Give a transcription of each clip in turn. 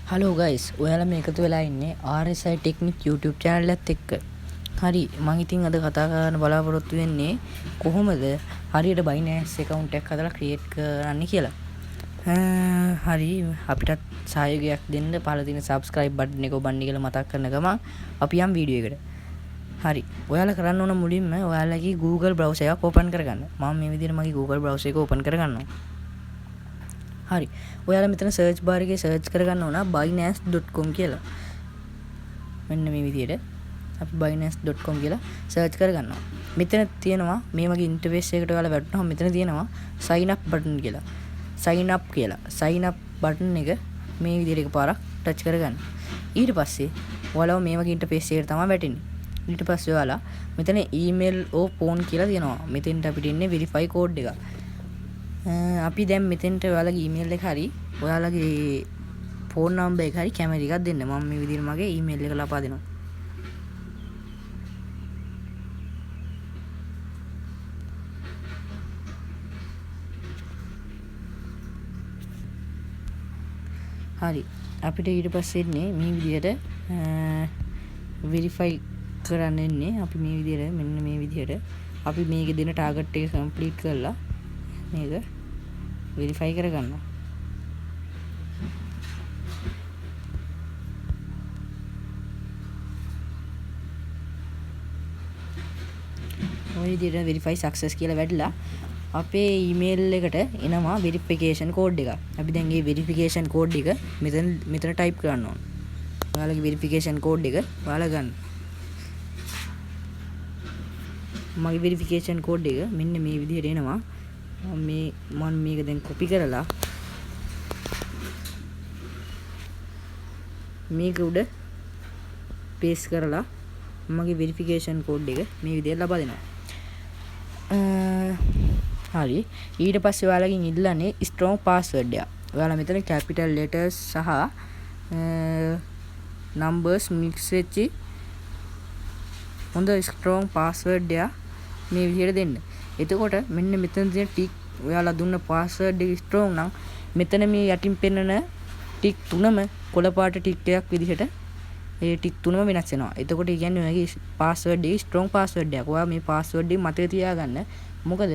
Hello guys, ඔයාලා මේ එකතු වෙලා ඉන්නේ RSI Technique YouTube channel එකත් එක්ක. හරි, මං ඉතින් අද කතා කරන්න බලාපොරොත්තු වෙන්නේ කොහොමද හරියට Binance account එකක් හදලා create කරන්න කියලා. හරි, අපිටත් සහයෝගයක් දෙන්න පහළ තියෙන subscribe button එක ඔබන්න කියලා මතක් කරන ගමන් අපි යම් වීඩියෝ එකට. හරි, ඔයාලා කරන්න ඕන මුලින්ම ඔයාලගේ Google browser එකක් open කරගන්න. මම මේ විදිහට මගේ Google browser එක open කරගන්නවා. හරි, ඔයාලා මෙතන සර්ච් බාර් එකේ සර්ච් කරගන්න ඕන binance.com කියලා. මෙන්න මේ විදිහට අපි binance.com කියලා සර්ච් කරගන්නවා. මෙතන තියෙනවා මේ වගේ ඉන්ටර්ෆේස් එකකට ඔයාලා වැටුනහම මෙතන තියෙනවා sign up button කියලා. Sign up කියලා. Sign up button එක මේ විදිහට එකපාරක් ටච් කරගන්න. ඊට පස්සේ ඔයාලව මේ වගේ ඉන්ටර්ෆේස් එකකට තමයි වැටෙන්නේ. ඊට පස්සේ ඔයාලා මෙතන email or phone කියලා තියෙනවා. මෙතෙන්ට අපිට එන්නේ verify code එක. අපි දැන් මෙතෙන්ට ඔයාලගේ ඊමේල් එක හරි ඔයාලගේ ෆෝන් නම්බර් එක හරි කැමති එකක් දෙන්න. මම මේ විදිහට මගේ ඊමේල් එක ලබා දෙනවා. හරි, අපිට ඊට පස්සේ එන්නේ මේ විදිහට වෙරිෆයි කරන්න එන්නේ. අපි මේ විදිහට, මෙන්න මේ විදිහට අපි මේකේ දෙන ටාගට් එක කම්ප්ලීට් කරලා මේක වෙරිෆයි කරගන්නවා. ඔය විදිහට වෙරිෆයි සක්සස් කියලා වැටිලා අපේ ඊමේල් එකට එනවා වෙරිෆිකේෂන් කෝඩ් එක. අපි දැන් මේ වෙරිෆිකේෂන් කෝඩ් එක මෙතන මෙතන ටයිප් කරන්න ඕන. ඔයාලගේ වෙරිෆිකේෂන් කෝඩ් එක ඔයාලා ගන්න. මගේ වෙරිෆිකේෂන් කෝඩ් එක මෙන්න මේ විදිහට එනවා. මේ මම මේක දැන් කොපි කරලා මේක උඩ පේස්ට් කරලා මගේ වෙරිෆිකේෂන් කෝඩ් එක මේ විදිහට ලබා දෙනවා. හරි, ඊට පස්සේ ඔයාලගෙන් ඉල්ලන්නේ ස්ට්‍රෝං පාස්වර්ඩ් එකක්. ඔයාලා මෙතන කැපිටල් ලෙටර්ස් සහ නම්බර්ස් මික්ස් වෙච්ච හොඳ ස්ට්‍රෝං පාස්වර්ඩ් එකක් මේ විදිහට දෙන්න. එතකොට මෙන්න මෙතන තියෙන ටික්, ඔයාලා දුන්න පාස්වර්ඩ් එක ස්ට්‍රෝං නම් මෙතන මේ යටින් පෙන්නන ටික් තුනම කොළ පාට ටික් එකක් විදිහට ඒ ටික් තුනම වෙනස් වෙනවා. එතකොට ඒ කියන්නේ ඔයාගේ පාස්වර්ඩ් එක ස්ට්‍රෝං පාස්වර්ඩ් එකක්. ඔයා මේ පාස්වර්ඩ් එක මතක තියාගන්න. මොකද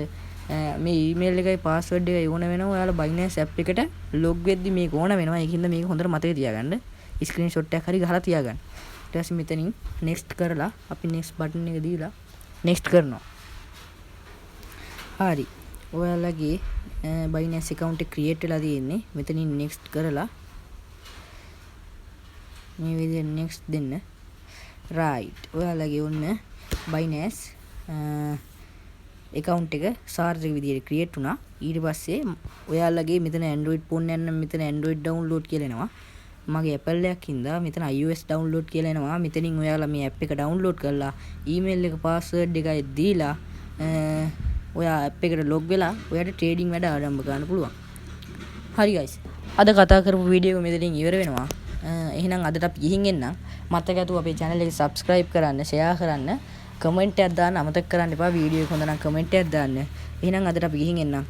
මේ ඊමේල් එකයි පාස්වර්ඩ් එකයි ඕන වෙනවා ඔයාලා Binance app එකට ලොග් වෙද්දි මේක ඕන වෙනවා. ඒක හින්දා මේක හොඳට මතක තියාගන්න. ස්ක්‍රීන්ෂොට් එකක් හරි ගහලා තියාගන්න. ඊට පස්සේ මෙතනින් next කරලා අපි next button එක දීලා next කරනවා. හරි, ඔයාලගේ Binance account එක create වෙලා තියෙන්නේ. මෙතනින් next කරලා මේ විදිහට next දෙන්න. Right, ඔයාලගේ ඔන්න Binance account එක සාර්ථක විදිහට ක්‍රියේට් වුණා. ඊට පස්සේ ඔයාලගේ මෙතන Android phone එකක් නම් මෙතන Android download කියලා එනවා. මගේ Apple එකක් හින්දා මෙතන iOS download කියලා එනවා. මෙතනින් ඔයාලා මේ app එක download කරලා email එක password එකයි දීලා ඔයා app එකට log වෙලා ඔයාට ට්‍රේඩින් වැඩ ආරම්භ කරන්න පුළුවන්. හරි ගයිස්, අද කතා කරපු වීඩියෝ එක මෙතනින් ඉවර වෙනවා. එහෙනම් අදට අපි ගිහින් එන්නම්. මතක ඇතුව අපේ channel එක subscribe කරන්න, share කරන්න, කමෙන්ට් එකක් දාන්න අමතක කරන්න එපා. වීඩියෝ එක හොඳ නම් කමෙන්ට් එකක් දාන්න. එහෙනම් අදට අපි ගිහින් එන්නම්.